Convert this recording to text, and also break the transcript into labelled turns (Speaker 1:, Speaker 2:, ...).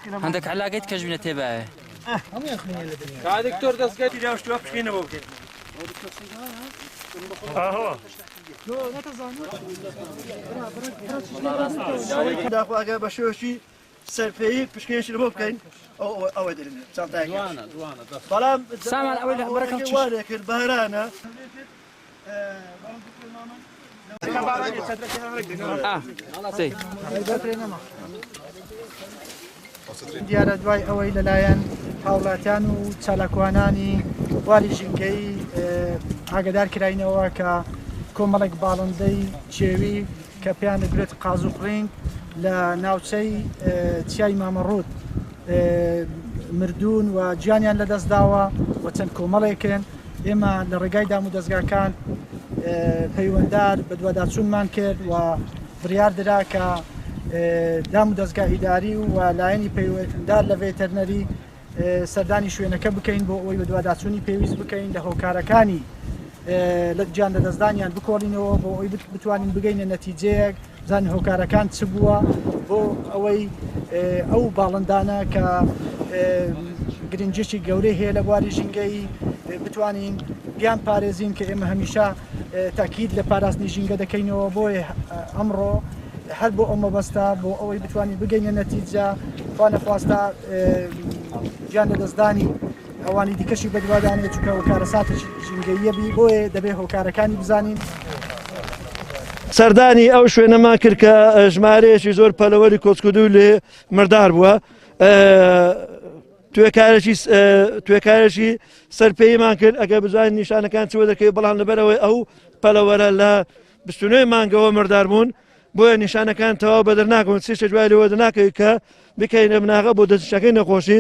Speaker 1: هەندێک علاگەیت کەش بینە تێبایە.
Speaker 2: دکتۆر دەستگای تیراوشتوە پشکینەوە بکەین.
Speaker 3: داخوا ئەگەر بە شێوەکی سەرپێیی پشکێنشی بۆ بکەین ئەوە دەرێن بەڵام
Speaker 1: سامان ئەوەی لە بەرەکەم چ
Speaker 3: وانێ کرد بارانە.
Speaker 4: دیارە دوای ئەوەی لەلایەن هاوڵاتیان و چالاکوانانی بواری ژینگەیی ئاگدار کراینەوە کە کۆمەڵێک باڵندەی کێوی کە پێیان دەگرێت قاز و قڕینگ لە ناوچەی چیای مامەڕوت مردوون و گیانیان لەدەستداوە و چەند کۆمەڵێکن ئێمە لە ڕێگای دام و دەزگاکان پەیوەندار بەدواداچوونمان کرد و بڕیار درا کە دام و دەزگا ئیداری و لایەنی پەیوەندار لە ڤێتەرنەری سەردانی شوێنەکە بکەین بۆ ئەوەی بەدواداچوونی پێویست بکەین لە هۆکارەکانی لە گیان لەدەستدانیان بکۆڵینەوە بۆ ئەوەی بتوانین بگەینە نەتیجەیەک بزانین هۆکارەکان چ بووە بۆ ئەوەی ئەو باڵندانە کە گرنگیی گەورەی هەیە لە بواری ژینگەیی بتوانین بیان پارێزین کە ئێمە هەمیشە تاکید لە پاراستنی ژینگە دەکەینەوە بۆیە ئەمڕۆ هەر بۆ ئەو مەبەستە بۆ ئەوەی بتوانین بگەینە نەتیجە خوانەخواستە گیان لەدەستدانی ئەوانی دیکەشی بەدوادانێت چونکە کارەساتێکی ژینگەییە بی بۆیە دەبێ هۆکارەکانی بزانین.
Speaker 3: سەردانی ئەو شوێنەمان کرد کە ژمارەیەکی زۆر پەلەوەری کۆچکردوو لێ مردار بووە توێکارێکی توێکارێکی سەرپێیمان کرد ئەگەر بزانین نیشانەکان چوە دەکەوێت بەڵام لەبەرەوەی ئەو پەلەوەرە لە 29 مانگەوە مردار بوون بۆیە نیشانەکان تەواو بەدەر ناکەون چ شتێک دوای لەوە دەناکەوێت کە بکەینە بناغە بۆ دەستنیشانکردنی نەخۆشی.